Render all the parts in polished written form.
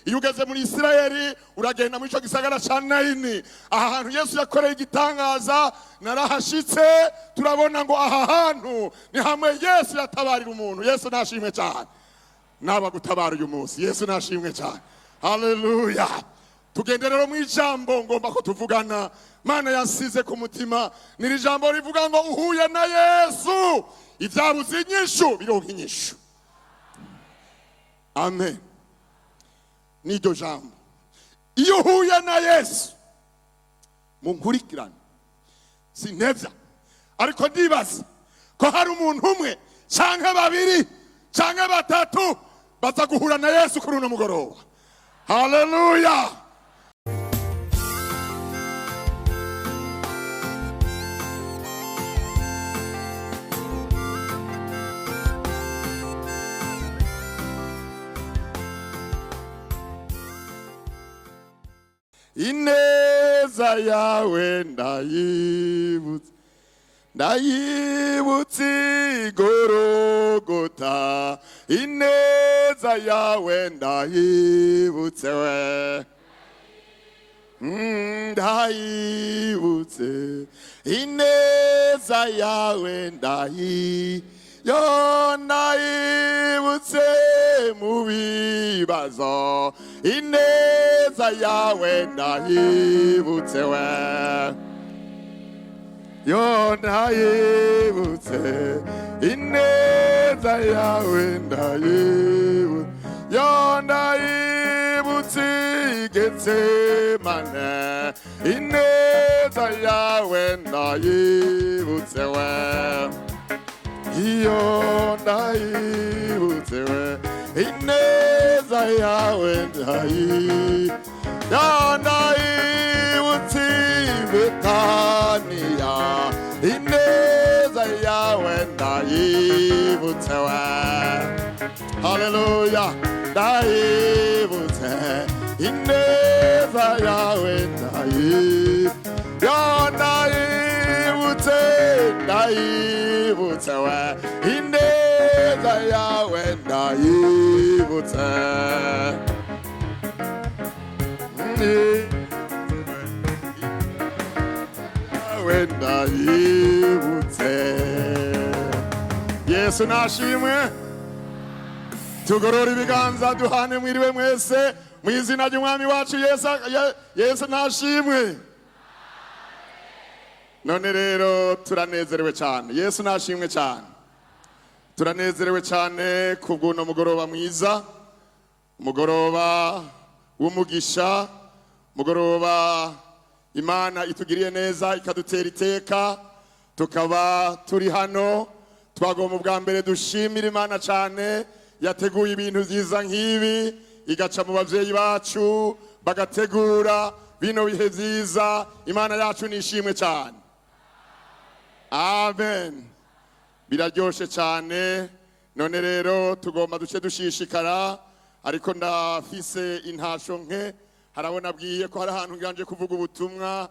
Iyo ugeze muri Isirayeli, uragenda muri ico gisagara ca Nayini, aha hantu Yesu yakoreye igitangaza. Narahashitse, turabona ngo aha hantu ni hamwe Yesu yatabarira umuntu. Yesu nashimwe cyane. Naba gutabara uyu munsi. Yesu nashimwe cyane, haleluya. Tugende rero mu ijambo ngomba ko tuvugana. Mana yasize ku mutima ni iri jambo rivuga ngo uhuye na Yesu, ibyabuze inyishu bironka inyishu. Amen. N'iryo jambo, iyo uhuye na Yesu, munkurikirane, sintevya, ariko ndibaza ko hari umuntu umwe canke babiri canke batatu baza guhura na Yesu kuri uno mugoroba. Haleluya. Ineza yawe ndayibutse, ndayibutse igorogota. Ineza yawe ndayibutse we. Ndayibutse ineza yawe, ndayi yo ndayibutse mu bibazo. Ineza yawe ndayibutse we, yo ndayibutse ineza yawe, ndayibutse, yo ndayibutse Getsemane. Ineza yawe ndayibutse we, iyo ndayibutse we, ineza yawe ndayi yo ndayibutse Betaniya. Ineza yawe ndayibutse we, haleluya. Ndayibutse ineza yawe, ndayi yo ndayibutse, ndayibutse we, ineza yawe ndayibutse yawe ndayibutse. Yesu nashimwe. Tugorora ibiganza, duhane mwiriwe mwese mu izina ry'umwami wacu Yesu. Yesu nashimwe. None rero turanezerewe cyane. Yesu nashimwe cyane. Turanezerewe cyane kubw'uno mugoroba mwiza, umugoroba w'umugisha, umugoroba Imana itugiriye neza, ikadutera iteka tukaba turi hano. Twagomba ubwa mbere dushimira Imana cyane yateguye ibintu byiza nk'ibi, igaca mu babyeyi bacu bagategura bino bihe byiza. Imana yacu nishimwe cyane. Amen. Biraryoshe cyane. None rero tugomba duce dushishikara, ariko ndafise intasho nke. Harabona abwiye ko hari ahantu nganje kuvuga ubutumwa.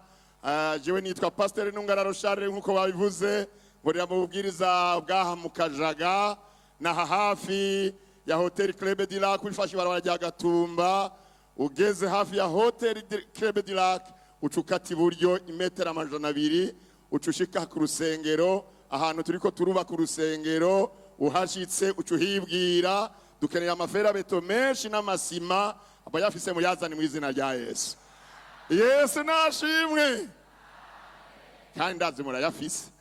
Jewe nitwa Pasiteri Ntungararo Charles, nk'uko babivuze, nkorera mu bubwiriza bw'aha mu Kajaga, naha hafi ya Hoteli Club du Lac. Wifashe ibarabara rya Gatumba, ugeze hafi ya Hoteli Club du Lac, uca ukata iburyo imetero 200, uca ushika ku rusengero, ahantu turiko turubaka urusengero. Uhashitse uca uhibwira. Dukeneye amaferabeto menshi n'amasima. Abayafise muyazane mu izina rya Yesu. Yesu nashimwe. Kandi ndazi murayafise.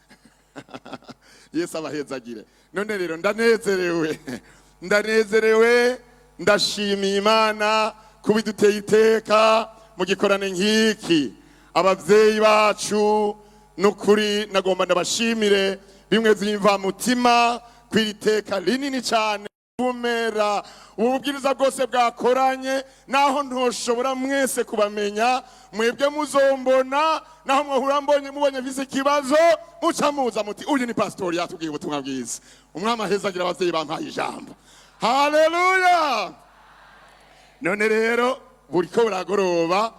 Yesu abahezagire. None rero ndanezerewe, ndanezerewe, ndashimiye Imana kuba iduteye iteka mu gikorane nk'iki. Ababyeyi bacu, n'ukuri nagomba ndabashimire bimwe by'imvamutima kw'iri teka rinini cyane bumera ubu bubwiriza bwose bwakoranye. Naho ntoshobora mwese kubamenya, mwebwe muzombona. Naho mwahura mbonye, mubonye mfise ikibazo, muca muza muti uyu ni pasitori yatubwiye ubutumwa bwiza. Umwami ahezagira abavyeyi bampaye ijambo. Haleluya. None rero buriko buragoroba,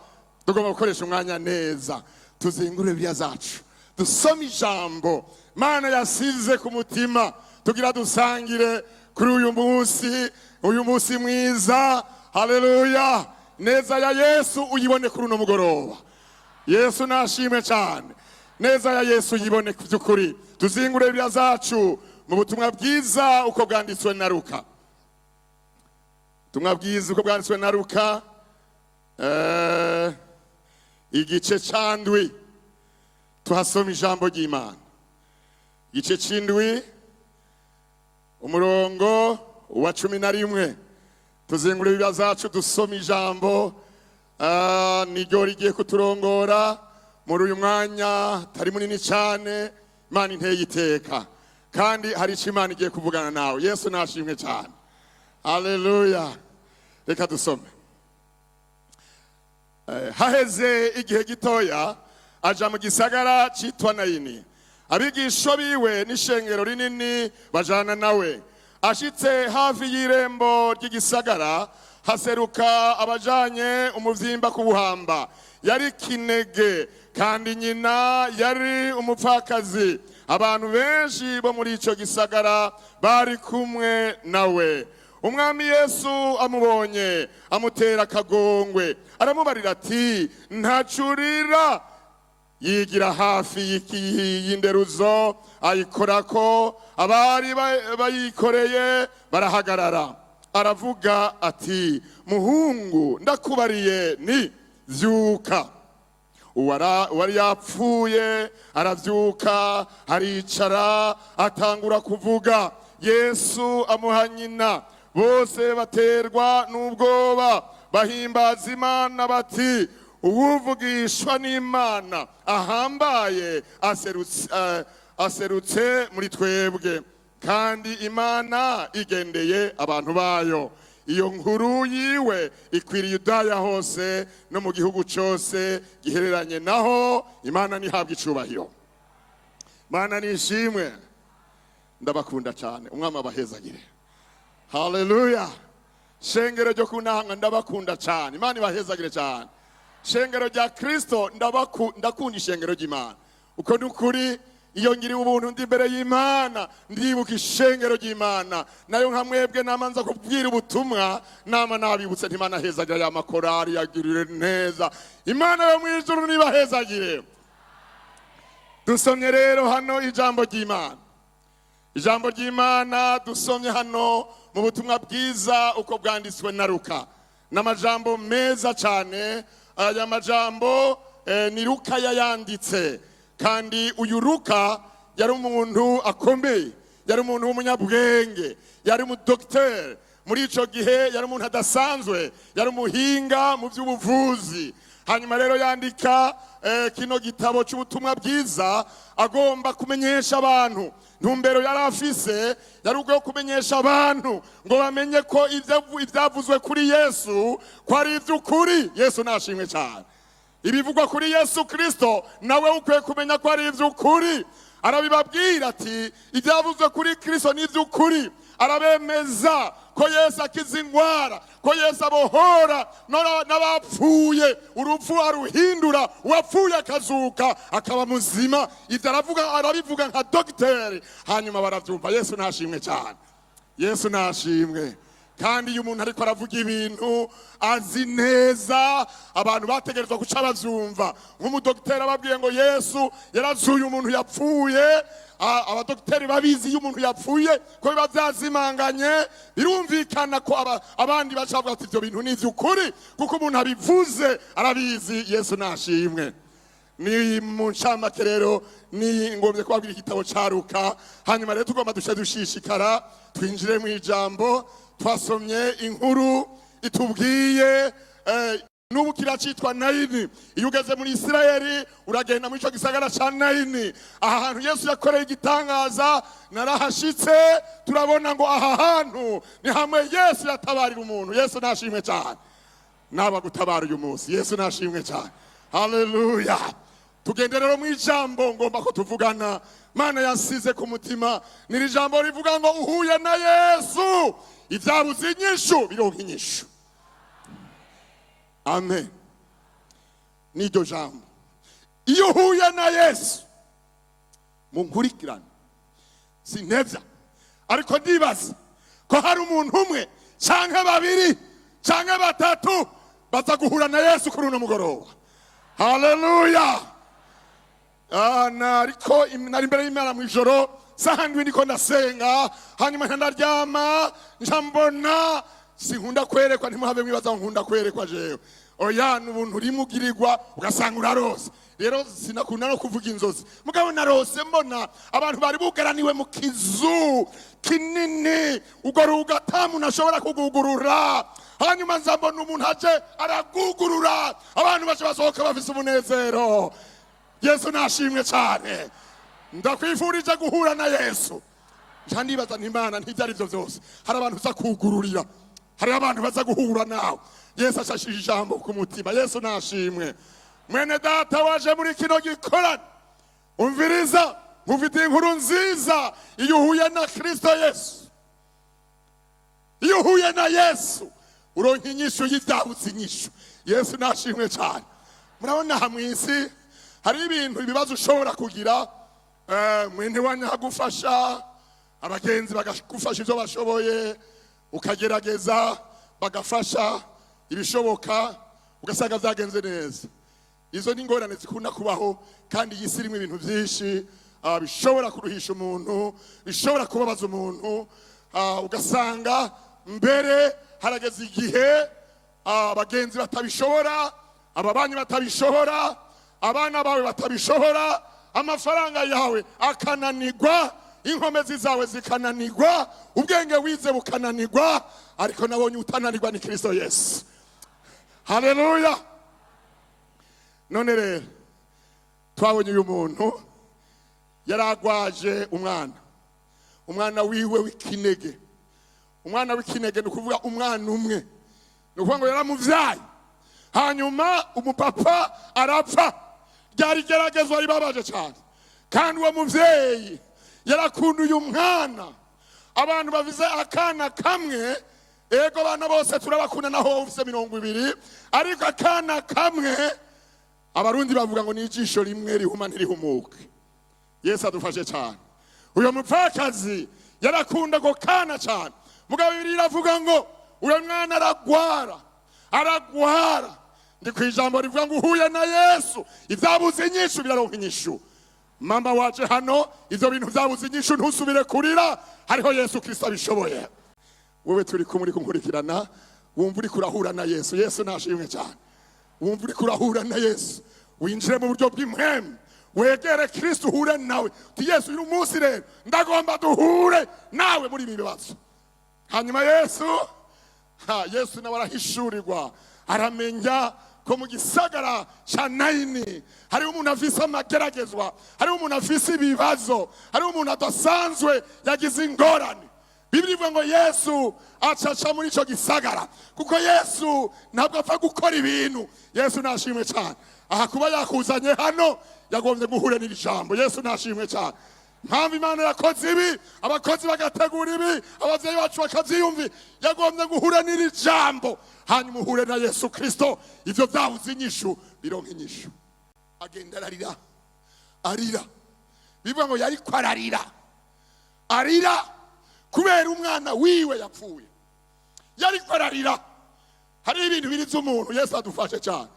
tugomba gukoresha umwanya neza. Tuzingure Bibiliya zacu, dusome ijambo Mana yasize ku mutima tugira dusangire kuri uyu munsi, uyu munsi mwiza. Haleluya! Neza ya Yesu uyibone kuri uno mugoroba. Yesu nashimwe cyane. Neza ya Yesu uyibone ku by'ukuri. Tuzingure Bibiliya zacu mu butumwa bwiza uko bwanditswe na Luka. Ubutumwa bwiza uko bwanditswe na Luka, igice c'indwi, tuhasoma ijambo ry'Imana. Igice c'indwi, umurongo wa 11. Tuzingure Bibiliya zacu, dusoma ijambo. Niryo rigiye kuturongora muri uyu mwanya tari munini cyane. Imana inteye iteka, kandi hari icyo Imana igiye kuvugana nawe. Yesu nashimwe cyane. Haleluya! Reka dusome. Haheze igihe gitoya, aja mu gisagara cyitwa Nayini. Abigisha biwe n'ishengero rinini bajana nawe. Ashitse hafi y'irembo ry'igisagara, haseruka abajanye umuvyimba ku buhamba. Yari kinege, kandi nyina yari umupfakazi. Abantu benshi bo muri ico gisagara bari kumwe nawe. Umwami Yesu amubonye, amutera akagongwe, aramubarira ati: "Ntacurira." Yigira hafi y'inderuzo, ayikorako. Abari bayikoreye barahagarara. Aravuga ati: "Muhungu, ndakubariye ni vyuka." Uwari yapfuye aravyuka, aricara, atangura kuvuga. Yesu amuha nyina. Bose baterwa n'ubwoba, bahimbaza Imana bati: "Uwuvugishwa n'Imana ahambaye aserutse muri twebwe, kandi Imana igendeye abantu bayo." Iyo nkuru yiwe ikwiriye Yudaya hose no mu gihugu cyose gihereranye naho. Imana ntihabwe icubahiro. Imana nishimwe. Ndabakunda cyane. Umwami abahezagire. Haleluya! Shengero ryo kunanga, ndabakunda cyane. Imana ibahezagire cyane. Shengero rya Kristo, ndakunda ishengero ry'Imana. Uko ni ukuri. Iyo ngiriwe ubuntu ndi imbere y'Imana, ndibuka ishengero ry'Imana. Nayo nka mwebwe namanza kubwira ubutumwa, nama nabibutse nti: "Imana hezagira ya makorari, yagirire neza. Imana yo mu ijuru nibahezagire." Dusomye rero hano ijambo ry'Imana. Ijambo ry'Imana dusomye hano mu butumwa bwiza uko bwanditswe na Luka n'amajambo meza cyane. Aya majambo ni Luka yayanditse, kandi uyu Luka yari umuntu akomeye, yari umuntu w'umunyabwenge, yari umudogiteri muri ico gihe, yari umuntu adasanzwe, yari umuhinga mu by'ubuvuzi. Hanyuma rero yandika kino gitabo cy'ubutumwa bwiza agomba kumenyesha abantu. Ntumbero yari afise yari ubwo kumenyesha abantu ngo bamenye ko ibyavuzwe kuri Yesu ko ari iby'ukuri. Yesu nashimwe cyane. Ibivugwa kuri Yesu Kristo, nawe ukwiye kumenya ko ari iby'ukuri. Arabibabwira ati: "Ibyavuzwe kuri Kristo ni iby'ukuri." Arabemeza ko Yesu akiza ingwara, ko Yesu abohora n'abapfuye, urupfu aruhindura, uwapfuye akazuka akaba muzima. Ibyo aravuga, arabivuga nka dogiteri, hanyuma barabyumva. Yesu nashimwe cyane. Yesu nashimwe. Kandi iyo umuntu ariko aravuga ibintu azi neza, abantu bategerezwa guca bavyumva. Nk'umudogiteri ababwiye ngo Yesu yarazuye umuntu yapfuye, abadogiteri babizi iyo umuntu yapfuye ko biba byazimanganye. Birumvikana ko abandi baca bavuga ati: "Ibyo bintu ni ivy'ukuri, kuko umuntu abivuze arabizi." Yesu nashimwe. Ni mu ncamake rero ni ngombye kubabwira igitabo ca Luka. Hanyuma rero tugomba duce dushishikara, twinjire mu ijambo. Twasomye inkuru itubwiye n'ubu kiracitwa Nayini. Iyo ugeze muri Isirayeli, uragenda muri ico gisagara ca Nayini, aha hantu Yesu yakoreye igitangaza. Narahashitse, turabona ngo aha hantu ni hamwe Yesu yatabarira umuntu. Yesu nashimwe cyane. Naba gutabara uyu munsi. Yesu nashimwe cyane. Haleluya! Tugende rero mu ijambo ngomba ko tuvugana. Mana yansize ku mutima ni iri jambo rivuga ngo: "Uhuye na Yesu, ibyabuze inyishu bironka inyishu." Amen. N'iryo jambo, iyo uhuye na Yesu, munkurikirane, sintevya, ariko ndibaza ko hari umuntu umwe canke babiri Canke batatu baza guhura na Yesu kuri uno mugoroba. Haleluya! Nariko nari imbere y'Imana mu ijoro saha 7, ndiko ndasenga, hanyuma nca ndaryama, nca mbona. Sinkunda kwerekwa, ntimuhave mwibaza ngo nkunda kwerekwa jewe. Oya, ni ubuntu urimo ugirirwa ugasanga urarose. Rero sinakunda no kuvuga inzozi, mugabo narose mbona abantu bari bugaraniwe mu kizu kinini, urwo rugi ata muntu ashobora kugugurura. Hanyuma nza mbona umuntu aje aragugurura, abantu baje basohoka bafise umunezero. Yesu nashimwe cyane. Ndakwifurije guhura na Yesu. Nca ndibaza nti: Imana, ntibyo ari byo byose, hari abantu uza kugururira, hari abantu baza guhura nawe. Yesu ashashije ijambo ku mutima. Yesu nashimwe. Mwene data waje muri kino gikorane, umviriza, nkufitiye inkuru nziza. Iyo uhuye na Kristo Yesu, iyo uhuye na Yesu, uronka inyishu y'ibyabuze inyishu. Yesu nashimwe cyane. Murabona aha mu isi hari ibintu, ibibazo ushobora kugira, mwene wanyu agufasha, abagenzi bagagufasha ibyo bashoboye, ukagerageza bagafasha ibishoboka, ugasanga byagenze neza. Izo ni ingorane zikunda kubaho, kandi iyi si irimo ibintu byinshi bishobora kuruhisha umuntu, bishobora kubabaza umuntu, ugasanga mbere harageze igihe abagenzi batabishobora, ababanyi batabishobora, abana bawe batabishobora, amafaranga yawe akananigwa, inkomezi zawe zikananigwa, ubwenge wize bukananigwa. Ariko nabonye utananirwa, ni Kristo Yesu. Haleluya! None rero twabonye uyu muntu yaragwaje umwana, umwana wiwe w'ikinege. Umwana w'ikinege ni ukuvuga umwana umwe, ni ukuvuga ngo yaramuvyaye, hanyuma umupapa arapfa. Ryari igeragezwa ribabaje cyane, kandi uwo muvyeyi yarakunda uyu mwana. Abantu bavize akana kamwe, ego, abana bose turabakunda, naho wowe ufise 20, ariko akana kamwe, Abarundi bavuga ngo ni ijisho rimwe rihuma ntirihumuke. Yesu adufashe cyane. Uyo mupfakazi yarakunda ako kana cyane. Mugabo Bibiliya iravuga ngo uyo mwana aragwara, aragwara. Ndi ku ijambo rivuga ngo uhuye na Yesu, ibyabuze inyishu biraronka inyishu. Mama waje hano, ivyo bintu byabuze inyishu, ntusubire kurira, hariho Yesu Kristo abishoboye. Wewe turi kumwe, uri kunkurikirana, wumva uri kurahura na Yesu. Yesu nashimwe cyane. Wumva uri kurahura na Yesu, winjire mu buryo bw'impwemu, wegere Kristo, uhure nawe, uti: "Yesu, uyu munsi rero ndagomba duhure nawe muri ibi bibazo." Hanyuma Yesu, Yesu nawe arahishurirwa, aramenya ko mu gisagara ca Nayini hariho umuntu afise amageragezwa, hariho umuntu afise ibibazo, hariho umuntu adasanzwe yagize ingorane. Bibiri ivuga ngo Yesu acaca muri ico gisagara, kuko Yesu ntabwo apfa gukora ibintu. Yesu nashimwe cyane. Aha kuba yakuzanye hano, yagombye guhura n'iri jambo. Yesu nashimwe cyane. Mpamvu Imana yakoze ibi, abakozi bagategura ibi, abavyeyi bacu bakavyiyumvi, yagombye guhura n'iri jambo, hanyuma uhure na Yesu Kristo, ivyo vyabuze inyishu bironka inyishu. Agenda ararira, arira. Bivuga ngo yariko ararira, arira kubera umwana wiwe yapfuye. Yariko ararira. Hari ibintu biriza umuntu. Yesu adufashe cyane.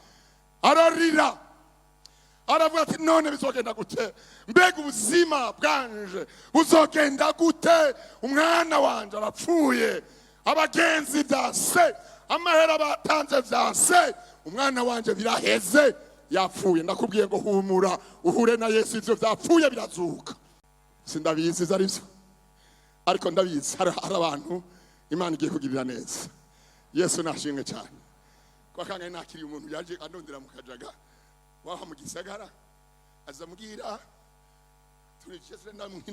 Ararira, aravuga ati: "None bizogenda gute? Mbega ubuzima bwanje buzogenda gute? Umwana wanje arapfuye, abagenzi vyanse, amahera batanze vyanse, umwana wanje biraheze, yapfuye." Ndakubwiye ngo humura, uhure na Yesu, ivyo vyapfuye birazuka. Sindabizi ivyo ari byo, ariko ndabizi hari abantu Imana igiye kugirira neza. Yesu nashimwe cyane. Kwa kangahe nakiriye umuntu yaje andondera mu Kajaga, waha mu gisagara, aza mbwira,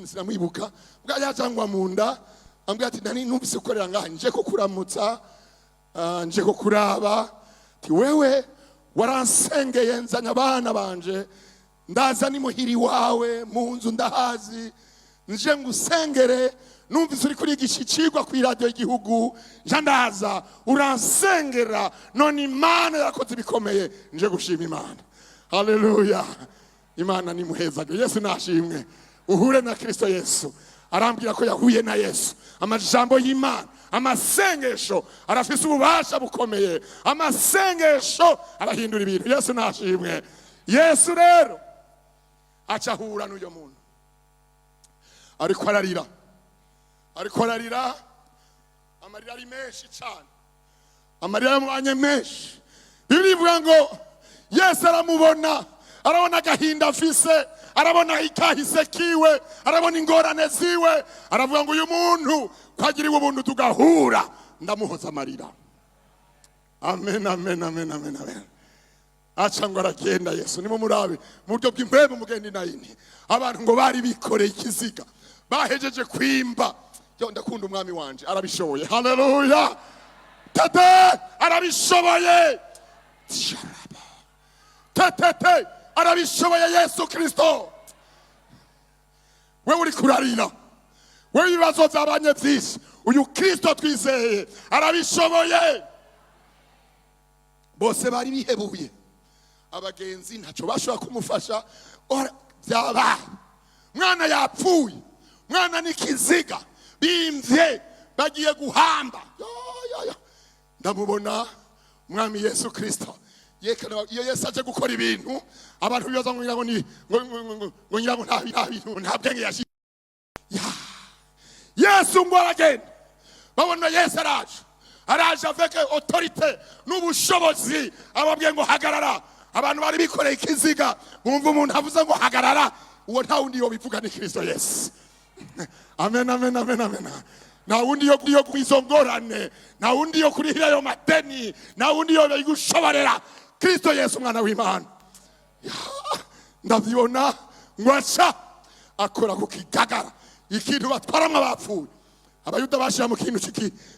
sinamwibuka, bwa yacangwa mu nda, ambwira ati: "Nani numvise ukorera ngaha, nje ko kuramutsa, nje ko kuraba." Ati: "Wewe waransengeye, nzanye abana banje, ndaza ni muhiri wawe mu nzu ndahazi, nje ngusengere. Numvise uri kurigisha icigwa ku iradiyo y'igihugu, nja ndaza uransengera, none Imana yakoze ibikomeye, nje gushima Imana." Haleluya! Imana nimuhezage. Yesu nashimwe. Uhure na Kristo Yesu. Arambwira ko yahuye na Yesu. Amajambo y'Imana, amasengesho arafise ububasha bukomeye, amasengesho arahindura ibintu. Yesu nashimwe. Yesu rero aca ahura n'uyo muntu ariko ararira, ariko ararira, amarira ari menshi cyane, amarira yamubanye menshi. Bibiliya ivuga ngo Yesu aramubona, arabona agahinda afise, arabona ikahise kiwe, arabona ingorane ziwe, aravuga ngo uyu muntu ko agiriwe ubuntu tugahura, ndamuhoza amarira. Amen, amen, amen, amen, amen. Aca ngo aragenda. Yesu nimumurabe mu buryo bw'impwemu mugenda inayini. Abantu ngo bari bikoreye ikiziga bahejeje kwimba. Yo, ndakunda umwami wanje, arabishoboye. Haleluya! Tete arabishoboye. Sharaba. Tetete arabishoboye. Yesu Kristo, wewe uri kurarira, wewe ibibazo byabanye byinshi, uyu Kristo twizeye arabishoboye. Bose bari bihebuye, abagenzi ntacyo bashobora kumufasha. Ora, byabaye, mwana yapfuye, mwana n'ikiziga bimvye bagiye guhamba. Yo, yo, yo. Ndamubona Umwami Yesu Kristo. Yekana iyo Yesu aje gukora ibintu, abantu bibaza ngo ngira ngo ni ngo ngira ngo nta bintu, nta bwenge yashi ya. Yesu ngo aragenda, babona Yesu araje, araje avec autorité n'ubushobozi. Ababwiye ngo hagarara. Abantu bari bikoreye ikiziga bumva umuntu avuze ngo hagarara. Uwo nta wundi yobivuga, ni Kristo Yesu. Amen, amen, amen, amen. Nta wundi yo kwizo ngorane, nta wundi yo kurihira ayo madeni, nta wundi yo bigushoborera. Kristo Yesu, umwana w'Imana. Ndabyibona ngo aca akora ku kigagara, ikintu batwaramwo abapfuye. Abayuda bashyira mu kintu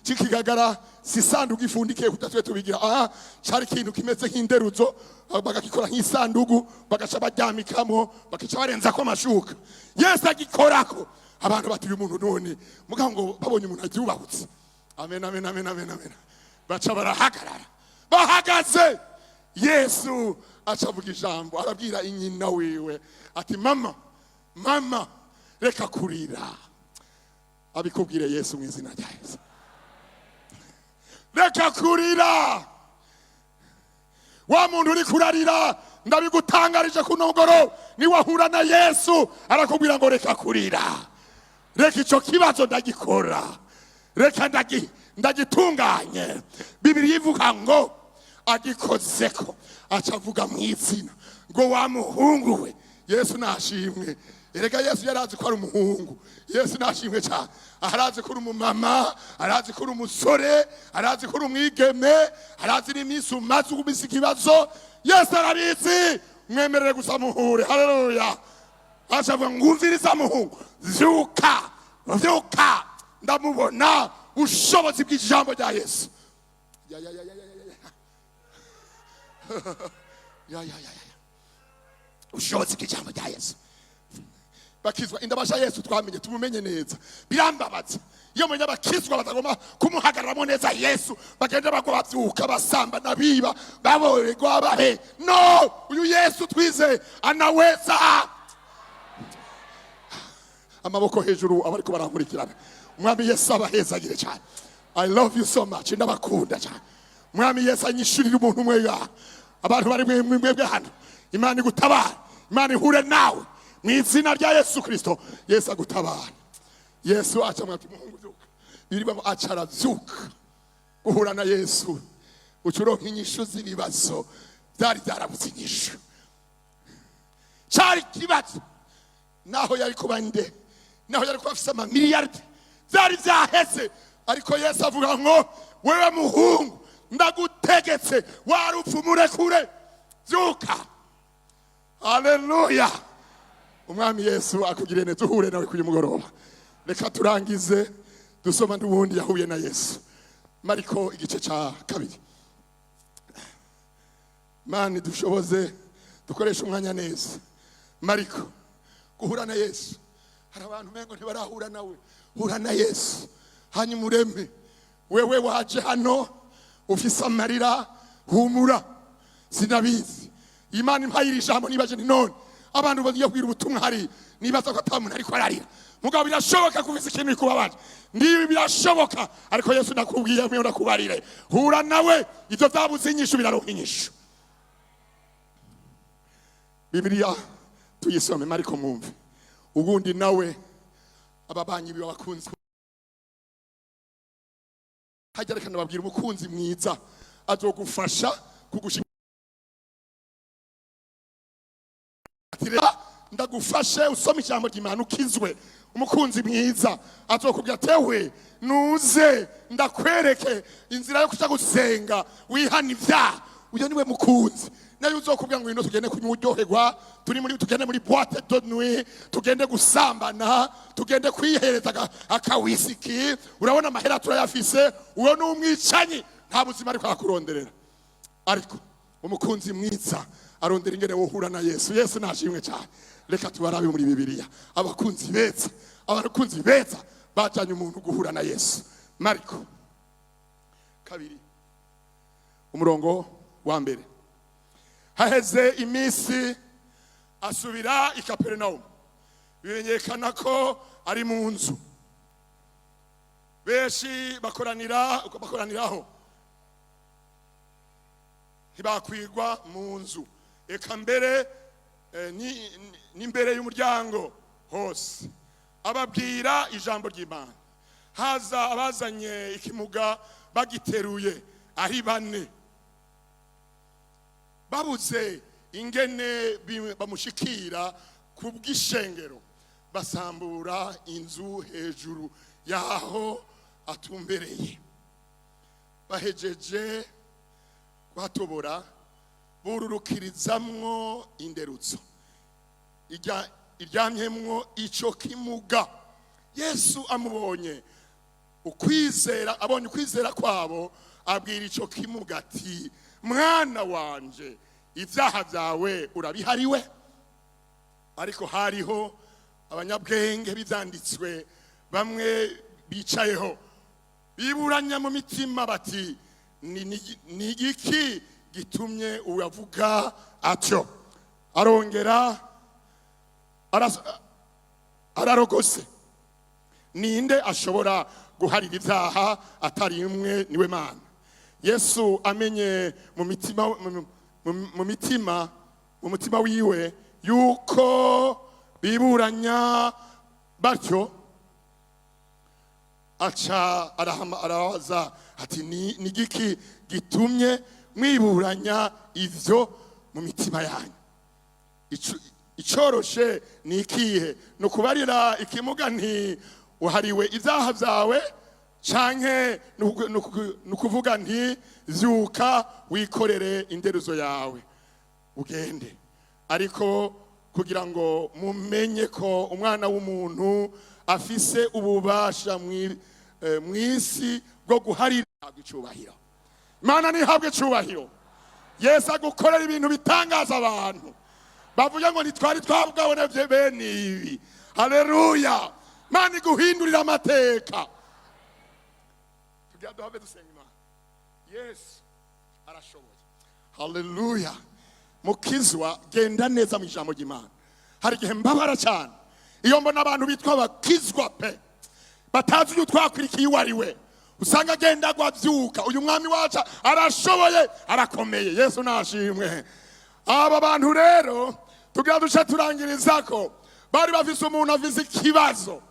c'ikigagara, si isanduku ifundikiye kudatwe tubigira aha. Cari ikintu kimeze nk'inderuzo, bagakikora nk'isanduku, bagaca baryamikamo, bagaca barenzako amashuka. Yesu agikorako, abantu bati uyu muntu none. Mugabo ngo babonye umuntu aryubahutse. Amen, amen, amen, amen, amen. Baca barahagarara. Bahagaze, Yesu aca avuga ijambo, arabwira inyina wiwe ati mama, mama, reka kurira. Abikubwire Yesu mu izina rya Yesu. Reka kurira. Wa muntu uri kurarira, ndabigutangarije kuno mugoroba, niwahura na Yesu arakubwira ngo reka kurira, reka icyo kibazo ndagikora, reka ndagitunganye. Bibiliya ivuga ngo agikozeko, aca avuga mu izina ngo wa muhungu we. Yesu nashimwe. Erega Yesu yarazi ko ari umuhungu. Yesu nashimwe cyane. Arazi ko uri umumama, arazi ko uri umusore, arazi ko uri umwigeme, arazi n'iminsi umaze ugumisa ikibazo. Yesu arabizi. Mwemerere gusa muhure. Haleluya! Aca avuga ngo ngumviriza muhungu, vyuka, vyuka. Ndamubona ubushobozi bw'ijambo rya Yesu. Ya, ya, ya, ya, ya, ya, ya. Ya, ya, ya, ya. Ubushobozi bw'ijambo rya Yesu. Bakizwa indabasha Yesu twamenye, tumumenye neza. Birambabaza iyo menya abakizwa batagomba kumuhagararamo neza Yesu, bagenda bagwa, bavyuka, basamba n'abiba, baborerwa bahe. No, uyu Yesu twize anaweza. Amaboko hejuru abariko barankurikirana. Umwami Yesu abahezagire cyane. I love you so much. Ndabakunda cyane. Umwami Yesu anyishurire umuntu umwe ya abantu bari mwebwe hano. Imana igutabara, Imana ihure nawe mu izina rya Yesu Kristo. Yesu agutabara. Yesu aca mwati muhungu vyuka. Birivuga ngo aca aravyuka. Guhura na Yesu uca uronka inyishu z'ibibazo byari byarabuze inyishu. Cyari ikibazo naho yari kuba nde, naho yari kuba afise amamiliyaridi, byari byaheze. Ariko Yesu avuga ngo wewe muhungu, ndagutegetse, warupfa umurekure, vyuka. Haleluya! Umwami Yesu akugire neza, uhure nawe kuyu mugoroba. Reka turangize dusoma n'ubundi yahuye na Yesu. Mariko igice cya 2. Mani dushoboze dukoreshe umwanya neza. Mariko, guhura na Yesu. Hari abantu umengo ntibarahura nawe. Hura na Yesu hanyuma ureme. Wewe waje hano ufise amarira, humura. Sinabizi, Imana impaye iri jambo, nibaje nti none Abantu bagiye kubwira ubutumwa hari nibaza ko ata muntu ariko ararira, mugabo birashoboka kuviza ikintu bikubabaje. Ndibi birashoboka, ariko Yesu ndakubwiye mwe ndakubarire, hura nawe, ivyo vyabuze inyishu biraronka inyishu. Bibiliya tuyisome, ariko mwumve ubundi nawe ababanyi biwe, abakunzi hajya. Reka nababwira, umukunzi mwiza azogufasha kugushika ati, "Reka ndagufashe usome ijambo ry'Imana ukizwe." Umukunzi mwiza azokubwira, "Tewe nuze ndakwereke inzira yo kuja gusenga wihana ibyaha." Uyo niwe mukunzi. Nayo uzokubwira ngo, "Ngwino tugende kunywa uryoherwa, turi muri tugende muri boîte de nuit, tugende gusambana, tugende kwihereza akawisiki, urabona amahera turayafise," uwo ni umwicanyi, nta buzima ariko arakuronderera. Ariko umukunzi mwiza arondera ingene wohura na Yesu. Yesu nashimwe cyane. Reka tubarabe muri Bibiliya abakunzi beza. Abakunzi beza bajanye umuntu guhura na Yesu. Mariko 2, umurongo wa 1. Haheze iminsi asubira i Kaperinawumu, bimenyekana ko ari mu nzu. Benshi bakoraniraho, ntibakwigwa mu nzu, eka mbere n'imbere y'umuryango hose. Ababwira ijambo ry'Imana. Haza abazanye ikimuga bagiteruye ari bane. Babuze ingene bamushikira ku bw'ishengero, basambura inzu hejuru yaho atumbereye. Bahejeje kuhatobora, bururukirizamwo inderutso iryamyemwo ico kimuga. Yesu amubonye ukwizera, abonye ukwizera kwabo, abwira ico kimuga ati, "Mwana wanje, ibyaha byawe urabihariwe." Ariko hariho abanyabwenge b'ibyanditswe bamwe bicayeho, biburanya mu mitima bati, "Ni igiki gitumye uyavuga atyo? Arongera ararogose. Ninde ashobora guharira ibyaha atari imwe niwe Mana?" Yesu amenye mu mitima mu mutima wiwe yuko biburanya batyo, aca arahama, arabaza ati, "Ni giki gitumye mwiburanya ivyo mu mitima yanyu? Icoroshe ni ikihe? Ni ukubarira ikimuga nti 'Uhariwe ibyaha byawe,' canke ni ukuvuga nti 'Vyuka wikorere inderuzo yawe ugende?' Ariko kugira ngo mumenye ko Umwana w'umuntu afise ububasha mw'isi bwo guharira icubahiro." Imana ntihabwe icubahiro. Yesu agukorera ibintu bitangaza, abantu bavuga ngo, "Ntitwari twabwabona bene ibi." Haleluya! Imana iguhindurira amateka. Tugira duhave dusenga Imana. Yesu arashoboye. Haleluya! Mukizwa, genda neza mu ijambo ry'Imana. Hari igihe mbabara cyane iyo mbona abantu bitwa abakizwa pe batazi uyu twakurikiye uwo ari we. Usanga agenda agwa, abyuka. Uyu mwami wacu arashoboye, arakomeye. Yesu nashimwe. Aba bantu rero tugira duce turangiriza ko bari bafise umuntu afise ikibazo,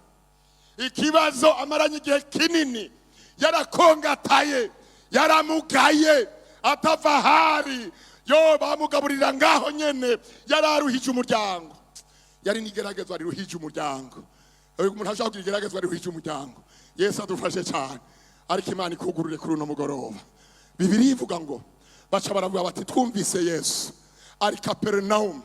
ikibazo amaranye igihe kinini, yarakongataye, yaramugaye, atava ahari yo bamugaburira ngaho nyene. Yararuhije umuryango, yari n'igeragezwa riruhije umuryango. Umuntu ashobora kugira igeragezwa riruhije umuryango. Yesu adufashe cyane. Ariko Imana ikugurure kuri uno mugoroba. Bibiri ivuga ngo baca baravuga bati, "Twumvise Yesu ari Kaperinawumu."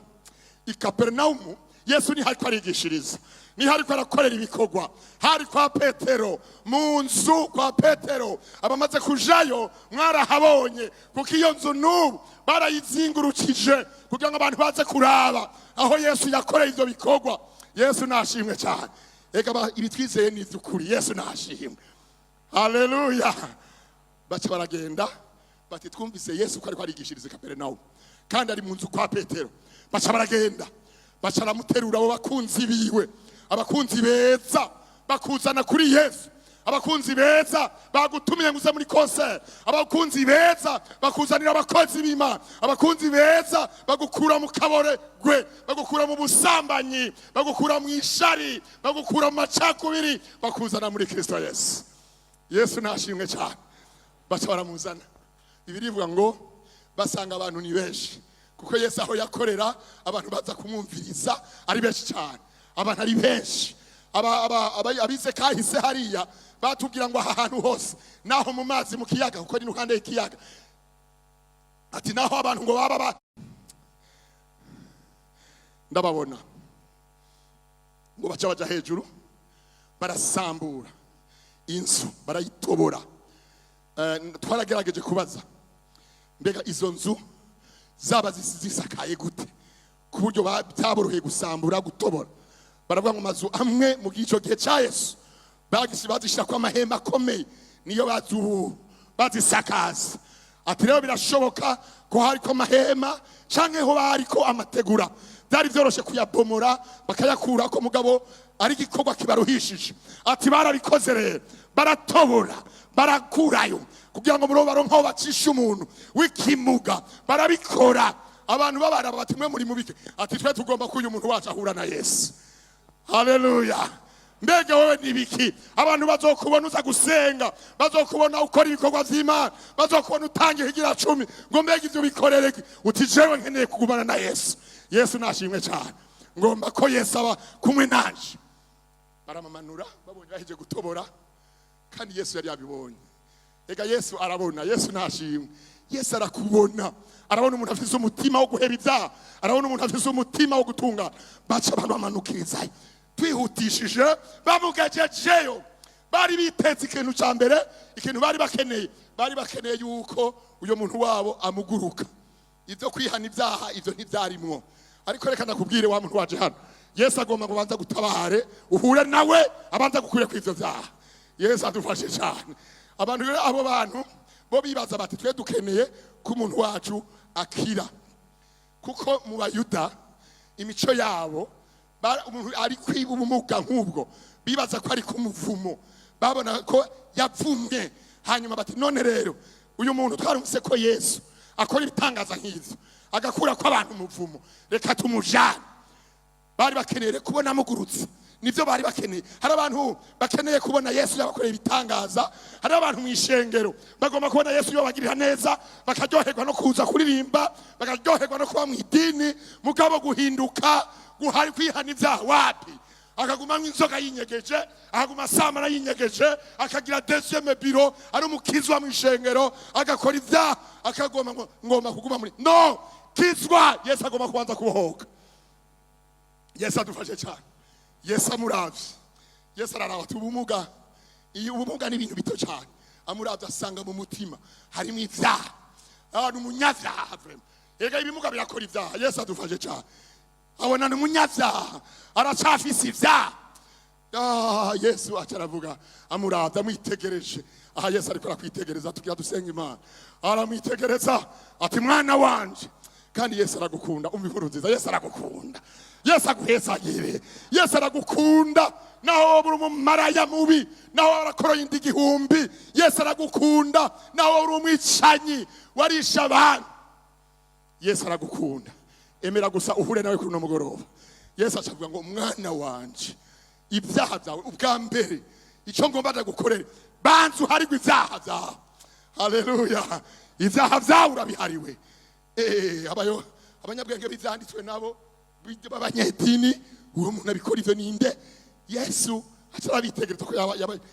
I Kaperinawumu Yesu niho ariko arigishiriza, niho ariko arakorera ibikorwa. Hari kwa Petero, mu nzu kwa Petero. Abamaze kujayo mwarahabonye, kuko iyo nzu n'ubu barayizingurukije kugira ngo abantu baze kuraba aho Yesu yakoreye ibyo bikorwa. Yesu nashimwe cyane. Ega ibi twizeye ni iby'ukuri. Yesu nashimwe. Haleluya! Baca baragenda bati, "Twumvise Yesu ko ariko arigishiriza i Kaperinawumu, kandi ari mu nzu kwa Petero." Baca baragenda. Baca aramuterura. Abo bakunzi biwe, abakunzi beza bakuzana kuri Yesu, abakunzi beza bagutumiye ngo uze muri concert, abakunzi beza bakuzanira abakozi b'Imana, abakunzi beza bagukura mu kabore gwe, bagukura mu busambanyi, bagukura mu ishari, bagukura mu macakubiri, bakuzana muri Kristo Yesu. Yesu nashimwe cyane. Baca baramuzana. Ibirivuga ngo basanga abantu ni benshi, kuko Yesu aho yakorera abantu baza kumwumviriza ari benshi cyane, abantu ari benshi. Abize kahise hariya batubwira ngo aha hantu hose, naho mu mazi, mu kiyaga, kuko ni iruhande y'ikiyaga, ati naho abantu ngo baba ndababona ngo baca baja hejuru, barasambura inzu, barayitobora. Twaragerageje kubaza mbega izo nzu zaba zisakaye gute ku buryo byaboroheye gusambura, gutobora. Baravuga ngo amazu amwe mu gico gihe cya Yesu bazishyira ko amahema akomeye, niyo bazisakaza. Ati rero birashoboka ko hariko amahema canke ho bariko amategura, byari byoroshe kuyabomora bakayakurako, mugabo ari igikorwa kibaruhishije. Ati barabikoze rero, baratobora, barakurayo kugira ngo murobe baronke aho bacisha umuntu w'ikimuga. Barabikora, abantu babaraba bati: "Mwe muri mubike?" Ati: "Twe tugomba ko uyu muntu wacu ahura na Yesu." Haleluya! Mbega wewe nibiki? Abantu bazokubona uza gusenga, bazokubona ukora ibikorwa vy'Imana, bazokubona utanga ikigira cumi, ngo mbega ivyo bikorere iki? Uti: "Jewe nkeneye kugumana na Yesu." Yesu nashimwe cyane. Ngomba ko Yesu aba kumwe nanje. Baramamanura, babonye baheje gutobora, kandi Yesu yari yabibonye. Ega Yesu arabona. Yesu nashimwe. Yesu arakubona, arabona umuntu afise umutima wo guheba ibyaha, arabona umuntu afise umutima wo gutungana. Baca abantu bamanukirizayo. Twihutishije, bamugejejeyo, bari bitetse ikintu cya mbere, ikintu bari bakeneye, bari bakeneye yuko uyo muntu wabo amuguruka. Ibyo kwihana ibyaha, ibyo ntibyarimwo. Ariko reka ndakubwire, wa muntu waje hano, Yesu agomba ngo abanza gutabare, uhure nawe, abanza gukure ku ivyo byaha. Yesu adufashe cyane. Abantu rero, abo bantu bo bibaza bati: "Twe dukeneye ko umuntu wacu akira," kuko mu Bayuda imico yabo umuntu ari kwiba ubumuga nk'ubwo bibaza ko ari kumuvumo, babona ko yapfumwe. Hanyuma bati: "None rero uyu muntu twarumvise ko Yesu akora ibitangaza nk'ivyo, agakura ko abantu umuvumo, reka tumujane." Bari bakeneye kubona amugurutse, nibyo bari bakeneye. Hari abantu bakeneye kubona Yesu yabakoreye ibitangaza. Hari abantu mu ishengero bagomba kubona Yesu yabagirira neza, bakaryoherwa no kuza kuririmba, bakaryoherwa no kuba mu idini, mugabo guhinduka, guhari, kwihana ibyaha, wapi. Akaguma inzoga yinyegeje, akaguma asambana yinyegeje, akagira deuxième bureau, ari umukizwa mu ishengero, agakora ibyaha, akagomba ngo ngomba kuguma muri no kizwa. Yesu agomba kubanza kubohoka. Yesu adufashe cyane. Yesu amuravye, Yesu araraba ati ubumuga, iyo ubumuga ni ibintu bito cyane. Amuravye asanga mu mutima harimo ibyaha. Ni umunyabyaha vraiment. Ega ibimuga birakora ibyaha. Yesu adufashe cyane. Abona ni umunyabyaha, aracafise ibyaha. Yesu aca aravuga, amuravye, amwitegereje. Aha Yesu ariko arakwitegereza, tugira dusenga Imana. Aramwitegereza ati: "Mwana wanje." Kandi Yesu aragukunda. Umva inkuru nziza: Yesu aragukunda. Yesu aguhezagire. Yesu aragukunda naho wowe uri umumaraya mubi, naho warakoroye inda igihumbi. Yesu aragukunda naho wowe uri umwicanyi, warisha abantu. Yesu aragukunda. Emera gusa uhure nawe kuri uno mugoroba. Yesu acavuga ngo: "Mwana wanje, ibyaha byawe, ubwa mbere icyo ngomba ndagukorere, banza uharigwe ibyaha byawe." Haleluya! Ibyaha byawe urabihariwe. Abayo abanyabwenge b'ivyanditswe nabo b'abanyedini: "Uwo muntu abikora ivyo ninde?" Yesu aca arabitegereza ko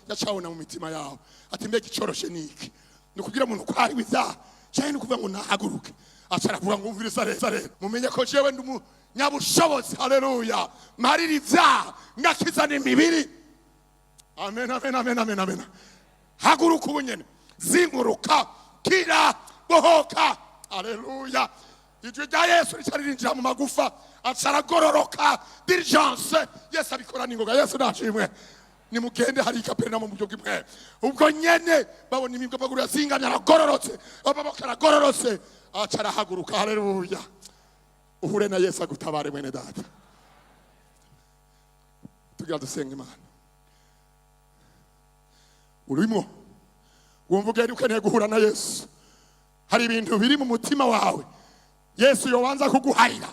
yacabona mu mitima yabo, ati: "Mbega icoroshe niki? Ni ukugira umuntu ko hariwe ibyaha, canke ni ukuvuga ngo nahaguruke?" Aca aravuga ngo: "Umviriza reza rero, mumenye ko jewe ndi umunyabushobozi, haleluya, mparira ibyaha, ngakiza n'imibiri." Amen, amen, amen, amen, amen. Haguruka ubu nyene, zinguruka, kira, bohoka. Haleluya! Ijwi rya Yesu rica ririnjira mu magufa, aca aragororoka d'urgence. Yesu abikora n'ingoga. Yesu nashimwe. Nimugende hari Kaperinamo mu buryo bw'imwe. Ubwo nyene babona imibwo, amaguru yazingamye aragororotse, amaboko aragororotse, aca arahaguruka. Haleluya! Uhure na Yesu agutabare, mwene data. Tugira dusenga Imana. Urimo wumva ugenda ukeneye guhura na Yesu, hari ibintu biri mu mutima wawe Yesu yobanza kuguharira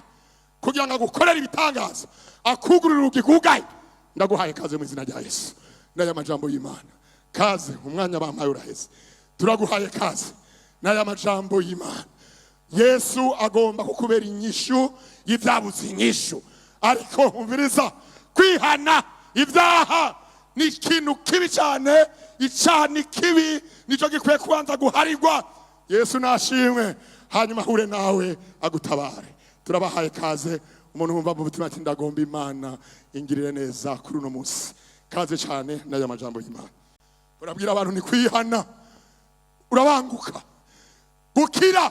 kugira ngo agukorere ibitangaza, akugurire urugi rwugaye. Ndaguhaye kaze mu izina rya Yesu n'aya majambo y'Imana. Kaze, umwanya bampaye uraheze. Turaguhaye kaze n'aya majambo y'Imana. Yesu agomba kukubera inyishu y'ibyabuze inyishu. Ariko umviriza, kwihana ibyaha ni ikintu kibi cyane. Icyaha ni kibi, nicyo gikwiye kubanza guharirwa. Yesu nashimwe, hanyuma ahure nawe agutabare. Turabahaye kaze. Umuntu wumva mu mutima ati: "Ndagomba Imana ingirire neza kuri uno munsi," kaze cyane n'aya majambo y'Imana. Urabwira abantu ni kwihana, urabanguka gukira,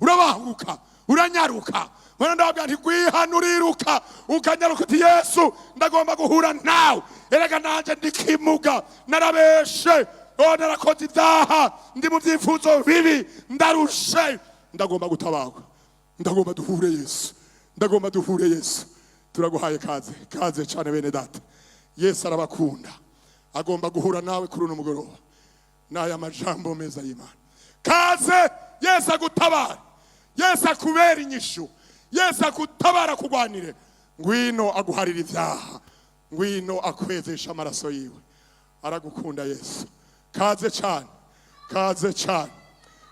urabanguka, uranyaruka. Mbona ndababwira nti kwihana uriruka, ukanyaruka, uti: "Yesu, ndagomba guhura nawe. Erega nanjye ndikimuga, narabeshe, oh, narakoze ibyaha, ndi mu byifuzo bibi, ndarushe, ndagomba gutabarwa, ndagomba duhure Yesu, ndagomba duhure Yesu." Turaguhaye kaze, kaze cyane bene data. Yesu arabakunda, agomba guhura nawe kuri uno mugoroba n'aya majambo meza y'Imana. Kaze, Yesu agutabara, Yesu akubera inyishu, Yesu agutabara kugwanire. Ngwino aguharira ibyaha, ngwino akwezesha amaraso yiwe. Aragukunda Yesu. Kaze cyane, kaze cyane,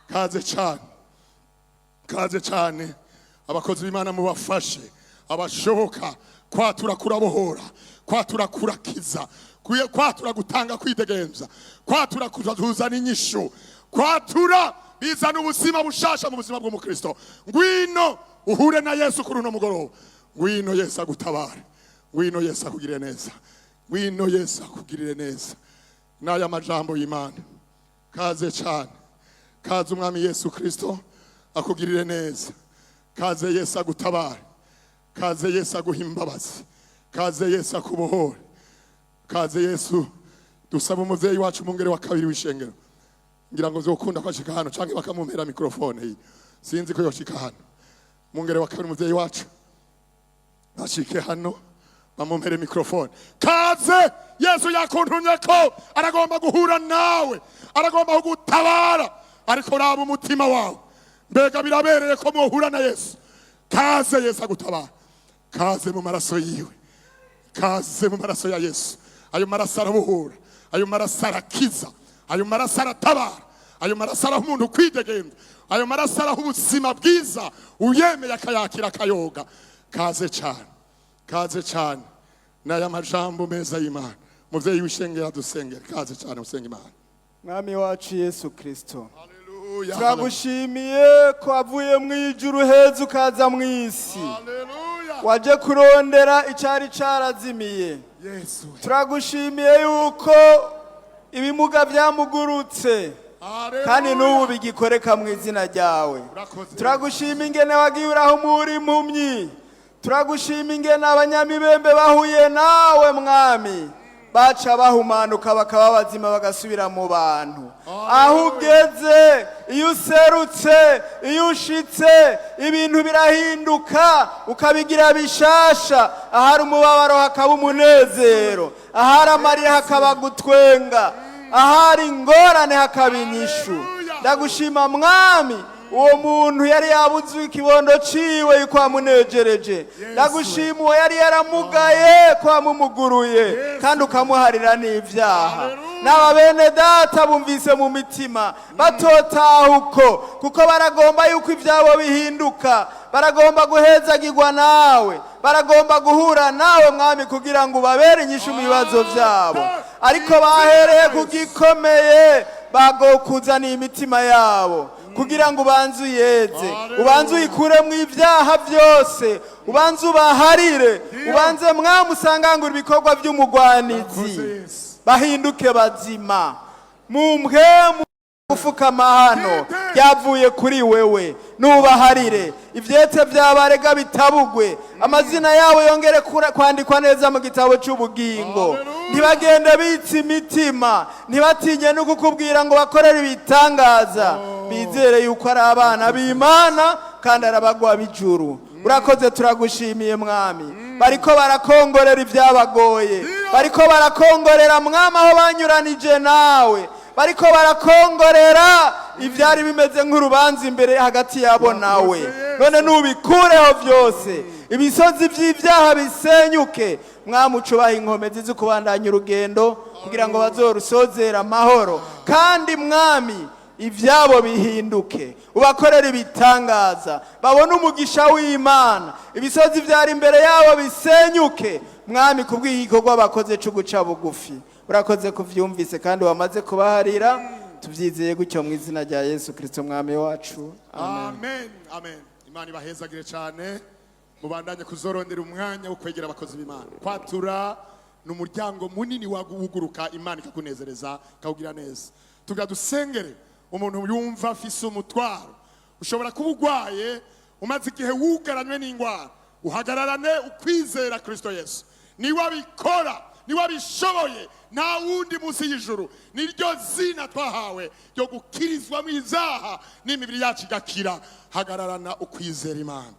kaze cyane, kaze cyane. Abakozi b'Imana mubafashe abashoboka. Kwatura kurabohora, kwatura kurakiza, kwatura gutanga kwidegemza, kwatura kuzana inyishu, kwatura bizana ubuzima bushasha mu buzima bw'umukristo. Ngwino uhure na Yesu kuri uno mugoroba. Ngwino Yesu agutabare, ngwino Yesu akugirire neza, ngwino Yesu akugirire neza n'aya majambo y'Imana. Kaze cyane, kaze, Umwami Yesu Kristo akugirire neza. Kaze, Yesu agutabare. Kaze, Yesu aguha imbabazi. Kaze, Yesu akubohore. Kaze Yesu. Dusaba umuvyeyi wacu umwungere wa kabiri w'ishengero, ngira ngo zokunda ko ashika hano canke bakamumpera mikrofone iyi, sinzi ko yoshika hano. Umwungere wa kabiri, umuvyeyi wacu, ashike hano bamumpere mikrofone. Kaze, Yesu yakuntumye ko aragomba guhura nawe, aragomba kugutabara. Ariko raba umutima wawe, mbega birabereye ko mwohura na Yesu? Kaze, Yesu agutabara. Kaze mu maraso yiwe, kaze mu maraso ya Yesu. Ayo maraso arabohora, ayo maraso arakiza, ayo maraso aratabara, ayo maraso araha umuntu kwidegemvya, ayo maraso araha ubuzima bwiza uyemeye akayakira akayoga. Kaze cyane, kaze cyane n'aya majambo meza y'Imana. Muvyeyi w'ishengero adusengere. Kaze cyane, usenga Imana. Mwami wacu Yesu Kristo, Haleluya. turagushimiye ko wavuye mu ijuru heza ukaza mu isi. Haleluya. Waje kurondera icyari carazimiye. Yesu. Turagushimiye yuko ibimuga byamugurutse kandi n'ubu bigikoreka mu izina ryawe. Urakoze. Turagushima ingene wagiye urahumura impumyi. Turagushima ingene abanyamibembe bahuye nawe, Mwami, baca bahumanuka bakaba bazima, bagasubira mu bantu. Aho ugeze, iyo userutse, iyo ushitse, ibintu birahinduka ukabigira bishasha. Ahari umubabaro hakaba umunezero, ahari amarira hakaba gutwenga, ahari ingorane hakaba inyishu. Ndagushima, Mwami, uwo muntu yari yabuze ikibondo ciwe yuko wamunejereje. Ndagushima uwo yari yaramugaye ko wamumuguruye kandi ukamuharira n'ibyaha. N'aba bene data bumvise mu mitima batotaha uko, kuko baragomba yuko ibyabo bihinduka, baragomba guhezagirwa nawe, baragomba guhura nawe, Mwami, kugira ngo ubabere inyishu mu bibazo byabo. Ariko bahereye ku gikomeye, bagokuzaniye imitima yabo kugira ngo ubanze uyeze, ubanze uyikuremo ibyaha byose, ubanze ubaharire, ubanze, Mwami, usangangura ibikorwa by'umugwanizi, bahinduke bazima mu mpwemu. Gufukama hano byavuye kuri wewe. Nubaharire ivyete vyabarega bitabugwe, amazina yabo yongere kwandikwa neza mu gitabo c'ubugingo. Ntibagende bitsa imitima, ntibatinye no kukubwira ngo bakorere ibitangaza, bizere yuko ari abana b'Imana kandi arabagwa b'ijuru. Urakoze, turagushimiye, Mwami. Bariko barakongorera ibyabagoye, bariko barakongorera, Mwami, aho banyuranije nawe, bariko barakongorera ibyari bimeze nk'urubanza imbere hagati yabo nawe. None nubikureho byose, ibisozi by'ibyaha bisenyuke. Mwami, ucubaha inkomezi zo kubandanya urugendo kugira ngo bazorusozere amahoro. Kandi Mwami, ibyabo bihinduke, ubakorere ibitangaza, babone umugisha w'Imana. Ibisozi byari imbere yabo bisenyuke, Mwami, kubw'igikorwa bakoze cyo guca bugufi. Urakoze kuvyumvise kandi wamaze kubaharira. Tubyizeye gutyo mu izina rya Yesu Kirisito Mwami wacu, amen. Amen, amen. Imana ibahezagire cyane. Mubandanye kuzorondera umwanya wo kwegera abakozi b'Imana. Kwatura ni umuryango munini wuguruka, Imana ikakunezereza, ikawugira neza. Tugira dusengere umuntu yumva afise umutwaro. Ushobora kuba urwaye, umaze igihe wugaranywe n'indwara. Uhagararane ukwizera Kristo Yesu, niwe abikora, niwe abishoboye, nta wundi munsi y'ijuru. Niryo zina twahawe ryo gukirizwamo izaha n'imibiri yacu igakira. Hagararana ukwizera Imana.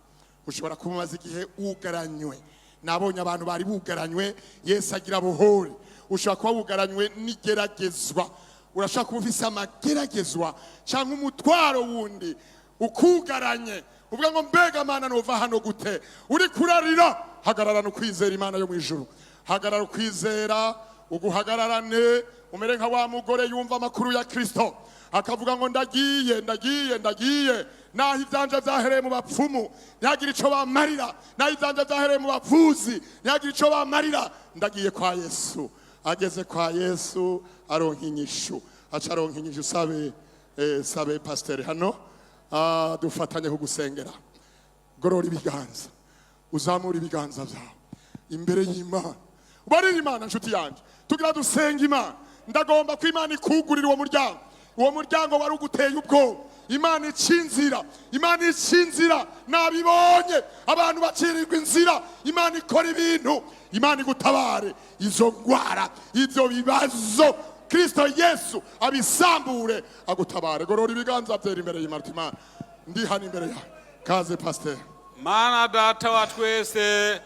Ushobora kuba umaze igihe wugaranywe. Nabonye abantu bari bugaranywe, Yesu agira buhore. Ushobora kuba wugaranywe n'igeragezwa, urashobora kuba ufise amageragezwa cyangwa umutwaro wundi ukugaranye, uvuga ngo: "Mbega Mana, nova hano gute?" Uri kurarira. Hagararana ukwizera Imana yo mu ijuru. Hagarara ukwizera, uguhagararane, umere nka wa mugore yumva amakuru ya Kristo akavuga ngo: "Ndagiye, ndagiye, ndagiye. Naho ibyanje byahereye mu bapfumu ntihagire icyo bamarira, naho ibyanje byahereye mu bavuzi ntihagire icyo bamarira, ndagiye kwa Yesu." Ageze kwa Yesu aronka inyishu, aca aronka inyishu. Sabe sabe pasiteri hano, dufatanye kugusengera. Gorora ibiganza, uzamura ibiganza byawe imbere y'Imana, ubarire Imana. Nshuti yanjye, tugira dusenga Imana. Ndagomba ko Imana ikugurira uwo muryango, uwo muryango wari uguteye ubwoba. Imana ica inzira, Imana ica inzira. Nabibonye abantu bacirirwa inzira, Imana ikora ibintu. Imana igutabare izo ndwara, ibyo bibazo, Kristo Yesu abisambure, agutabare. Gorora ibiganza byera imbere y'Imana uti: "Imana, ndi hano imbere yawe." Kaze, pasiteri. Mana Data wa twese,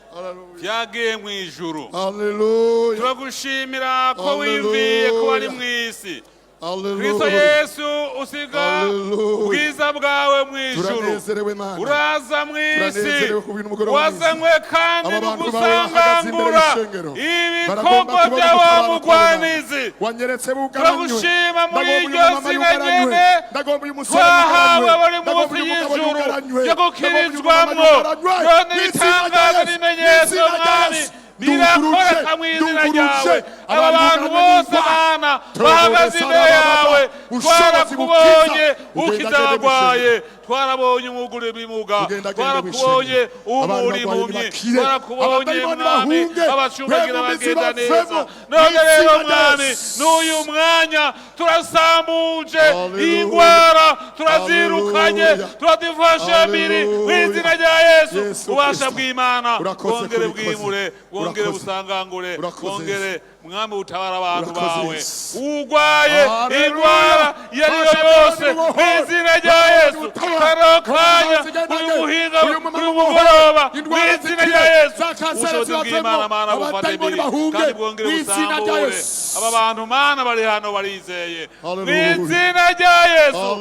vyagiye mu ijuru, Haleluya. turagushimira ko Hallelujah. wiyumviye ko wari mu isi, Kristo Haleluya. Yesu, usiga Hallelujah. ubwiza bwawe mu ijuru, Turanezerewe, Mana. uraza mu isi. Turanezerewe ku bintu umugoroba mwiza. Wazanywe kandi Aba bantu bawe bahagaze imbere n'ugusangangura y'ishengero ibikorwa baragomba kubona bya wa ugutabara kwawe, Mana. mugwanizi. Wanyeretse bugaranywe. Turagushima muri Ndagomba uyu iryo mama zina yugaranywe. nyene Ndagomba uyu musore twahawe yugaranywe. buri Ndagomba munsi uyu mugabo y'ijuru yugaranywe. yo Ndagomba uyu mama gukirizwamwo. yugaranywe. None Mu izina rya ibitangaza Yesu. n'ibimenyetso, Mu izina rya Mwami, Yesu. birakoreka mu izina ryawe. Aba bantu bose, Mana, bahagaze imbere yawe, twarakubonye ukiza abarwaye, twarabonye umugura ibimuga, twarakubonye umura impumyi, twarakubonye, Mwami, abacumbagira bagenda neza. None rero, Mwami, n'uyu mwanya turasambuje indwara, turazirukanye, turazifashe mbiri mu izina rya Yesu. Ubasha bw'Imana bwongere bwimure, bwongere busangangure, bwongere, Mwami, utabara abantu bawe. Urwaye indwara iyo ari yo yose, mu izina rya Yesu, kano kanya, uyu muhinga, uyu mugoroba, mu izina rya Yesu, ubushobozi bw'Imana, Mana, bufate imbere kandi bwongere busambure. Aba bantu, Mana, bari hano barizeye mu izina rya Yesu.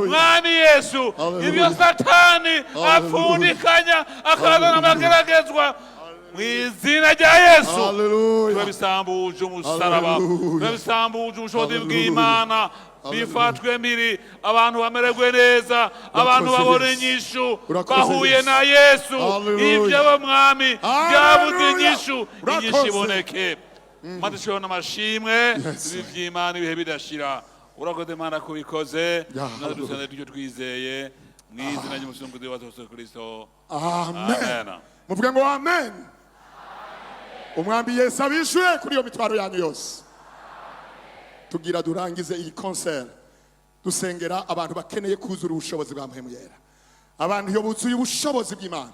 Mwami Yesu, ibyo Satani apfundikanya akazana amageragezwa, mu izina rya Yesu turabisambuje umusaraba, turabisambuje ubushobozi bw'Imana. Bifatwe mbiri, abantu bamererwe neza, abantu babone inyishu bahuye na Yesu. Ibyo bo, Mwami, byabuze inyishu, inyishu iboneke. Maze dushobora n'amashimwe ibi by'Imana ibihe bidashira. Urakoze, Mana, kubikoze. Maze dusenze ibyo twizeye mu izina ry'Umucunguzi wacu Yesu Kristo, Amen. Muvuge ngo amen. Umwami Yesu abishure kuri iyo mitwaro yanyu yose. Tugira durangize iyi concert dusengera abantu bakeneye kuzura ubushobozi bwa Mpwemu Yera. Abantu iyo buzuye ubushobozi bw'Imana,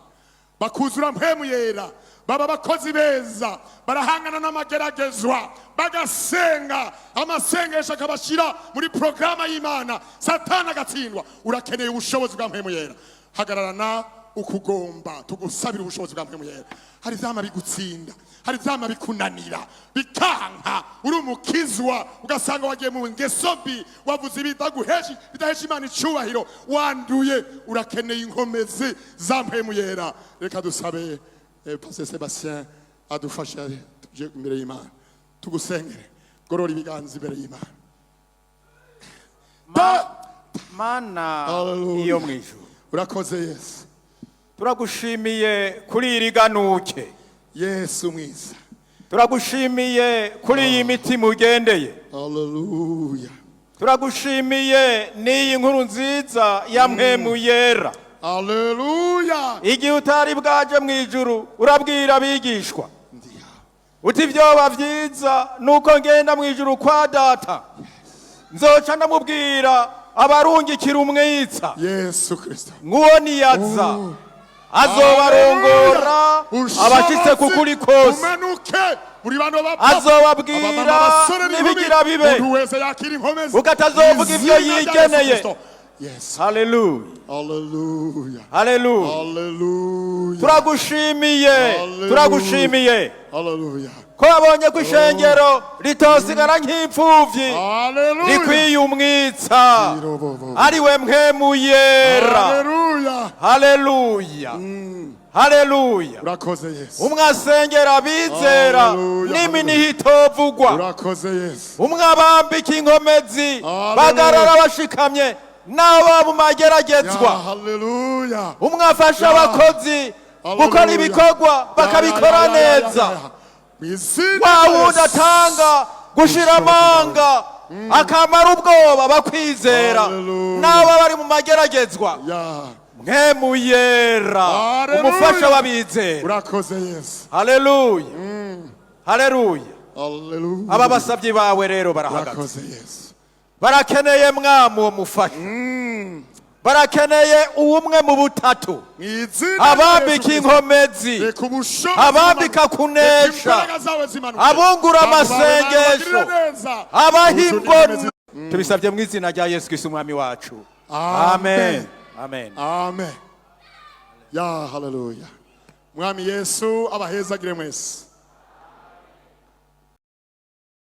bakuzura Mpwemu Yera, baba abakozi beza, barahangana n'amageragezwa, bagasenga amasengesho akabashyira muri porogaramu y'Imana, Satani agatsindwa. Urakeneye ubushobozi bwa Mpwemu Yera. Hagararana. Ukugomba tugusabira ubushobozi bwa Mpwemu Yera. Hari ivyama bigutsinda, hari ivyama bikunanira, bikanka. Uri umukizwa, ugasanga wagiye mu ngeso mbi, wavuze ibidaguhesha, bidahesha Imana icubahiro, wanduye. Urakeneye inkomezi za Mpwemu Yera. Reka dusabe Pasteur Sebastien adufashe, tuje imbere y'Imana tugusengere. Gorora ibiganza imbere y'Imana. Mana Hallelujah. iyo mu ijuru, Urakoze, Yesu. Turagushimiye kuri iri ganuke. Yesu mwiza. Turagushimiye kuri iyi mitima ugendeye. Haleluya. Turagushimiye n'iyi nkuru nziza ya Mpwemu Yera. Haleluya. Igihe utari bwaje mu ijuru, urabwira abigishwa Ndiya. uti: "Vyoba vyiza nuko ngenda mu ijuru kwa Data, nzoca ndamubwira abarungikira umwitsa." Yesu Kristo. Nk'uwo niyaza azobarongora abashitse ku kuri kose. Umanuke muri bano bapfa. Azobabwira Abamama, abasore n'inkumi, n'ibigira bibe. umuntu wese yakira inkomezi Kuko atazovuga ivyo Izina rya Yesu yigeneye. Kristo. Yes. Haleluya. Haleluya. Haleluya. Haleluya. Turagushimiye. Haleluya. Turagushimiye Haleluya. ko wabonye ko ishengero ritosigara nk'imfuvyi, Haleluya. rikwiye umwitsa, ari we Mpwemu Yera. Haleluya. Haleluya, haleluya. Urakoze, Yesu. Umwe asengera abizera Haleluya. n'iminiho itovugwa. Urakoze, Yesu. Umwe abambika inkomezi, Haleluya. bagarara bashikamye n'aba mu mageragezwa. Ya, haleluya. Umwe afasha abakozi gukora Haleluya. ibikorwa, bakabikora Ya, ya, ya, ya, ya, neza. ya. Mu izina Wa rya wundi Yesu. atanga gushira amanga, akamara ubwoba bakwizera Haleluya. n'abo bari mu mageragezwa. Ya. Mpwemu Yera, Haleluya. umufasha w'abizera. Urakoze, Yesu. Haleluya, haleluya. Haleluya. Aba basabyi bawe rero barahagaze. Urakoze, Yesu. Barakeneye, Mwami, uwo mufasha. Barakeneye ubumwe mu butatu, Mu izina rya Yesu abambika Kristo. inkomezi, Reka ubushobozi abambika bumanuke. kunesha, Reka imbaraga zawe zimanuke. abungura Abantu bawe amasengesho, bagirire neza. abaha Uzure imbono. inkomezi. Tubisabye mu izina rya Yesu Kristo umwami wacu. Amen. Amen, amen. Amen. Ya, haleluya. Mwami Yesu abahezagire mwese.